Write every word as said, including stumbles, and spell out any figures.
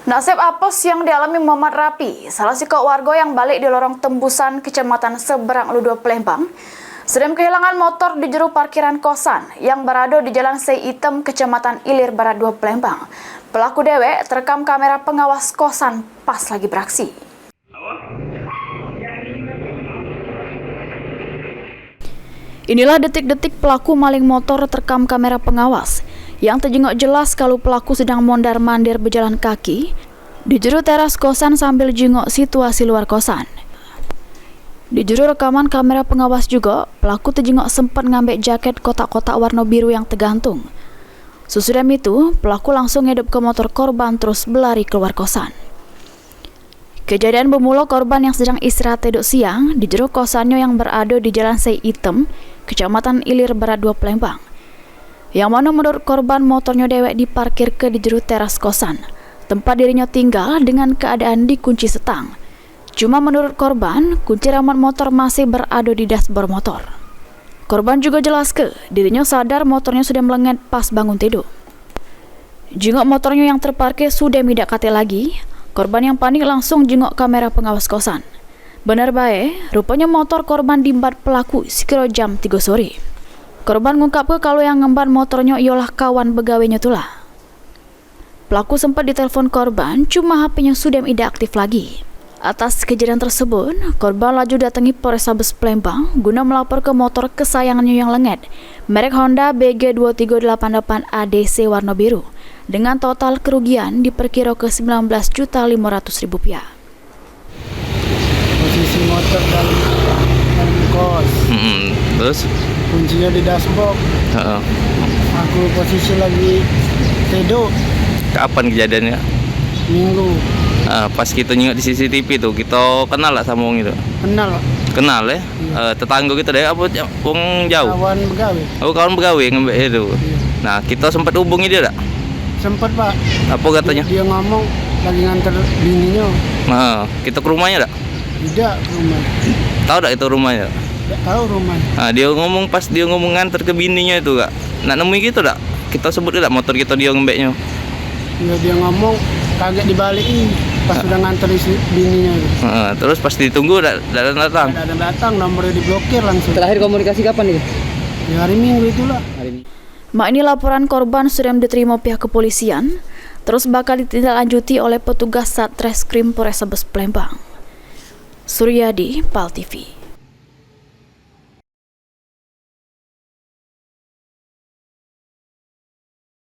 Nasib apes yang dialami Muhammad Rapi, salah sikok warga yang balik di Lorong Tembusan, Kecamatan Seberang Ludo, Palembang, sudem kehilangan motor di jero parkiran kosan yang berado di Jalan Sei Item, Kecamatan Ilir Barat dua, Palembang. Pelaku dewek terekam kamera pengawas kosan pas lagi beraksi. Inilah detik-detik pelaku maling motor terekam kamera pengawas, yang tejingok jelas kalu pelaku sedang mondar-mandir bejalan kaki di jero teras kosan sambil jingok situasi luar kosan. Di jero rekaman kamera pengawas jugo, pelaku tejingok sempat ngambek jaket kotak-kotak warno biru yang tegantung. Sesudah itu, pelaku langsung ngedop ke motor korban terus belari keluar kosan. Kejadian bemulo korban yang sedang istirahat tedok siang di jero kosannyo yang berado di Jalan Sei Item, Kecamatan Ilir Barat dua, Palembang. Yang mano menurut korban, motornyo dewek diparkirke di jero teras kosan, tempat dirinyo tinggal dengan keadaan dikunci setang. Cuma menurut korban, kunci remote motor masih berado di dashboard motor. Korban jugo jelaske, dirinyo sadar motornyo sudah melenget pas bangun tiduk. Jingok motornyo yang terparkir sudah idak katek lagi, korban yang panik langsung jingok kamera pengawas kosan. Bener bae, ruponyo motor korban diembat pelaku sekiro jam tigo sore. Korban ngungkapke kalu yang ngembat motornyo ialah kawan begawenyo tulah. Pelaku sempat ditelepon korban, cuma H P-nyo sudah idak aktif lagi. Atas kejadian tersebut, korban laju datangi Polrestabes Palembang guna melaporke motor kesayangannya yang lenget, merek Honda B G dua tiga delapan delapan A D C warna biru, dengan total kerugian diperkiro ke sembilan belas juta lima ratus ribu rupiah. Posisi motor dalam, dalam kos. Mm-mm. Terus? Kuncinya di dashboard. Heeh. Aku posisi lagi tidur. Kapan kejadiannya? Minggu. Ah, pas kita nyengok di C C T V tu, kita kenal lah sama wong itu? Kenal, Pak. Kenal, eh? Iya. Eh, tetangga kita deh, apa, wong jauh? Kawan begawe. Oh, kawan begawe ngambek itu. Iya. Nah, kita sempat hubungi dia tak? Sempat, Pak. Apa katanya? Dia, dia ngomong lagi nganter bininya. Nah, kita ke rumahnya tak? Tidak, ke rumah. Tahu tak itu rumahnya? Tidak tahu rumahnya. Nah, dia ngomong, pas dia ngomong nganter ke bininya itu, Kak. Nak nemui kita tak? Kita sebut tak motor kita dia ngembeknya? Ya, dia ngomong kaget dibalikin pas sudah nganter isi bininya itu. Heeh, terus pas ditunggu tak, tak datang-datang. Tidak ada datang, nomornya diblokir langsung. Terakhir komunikasi kapan itu? Ya, hari Minggu itulah. Hari Minggu. Mak ini laporan korban sudah diterima pihak kepolisian, terus bakal ditindaklanjuti oleh petugas Satreskrim Polrestabes Palembang. Suryadi, Pal T V.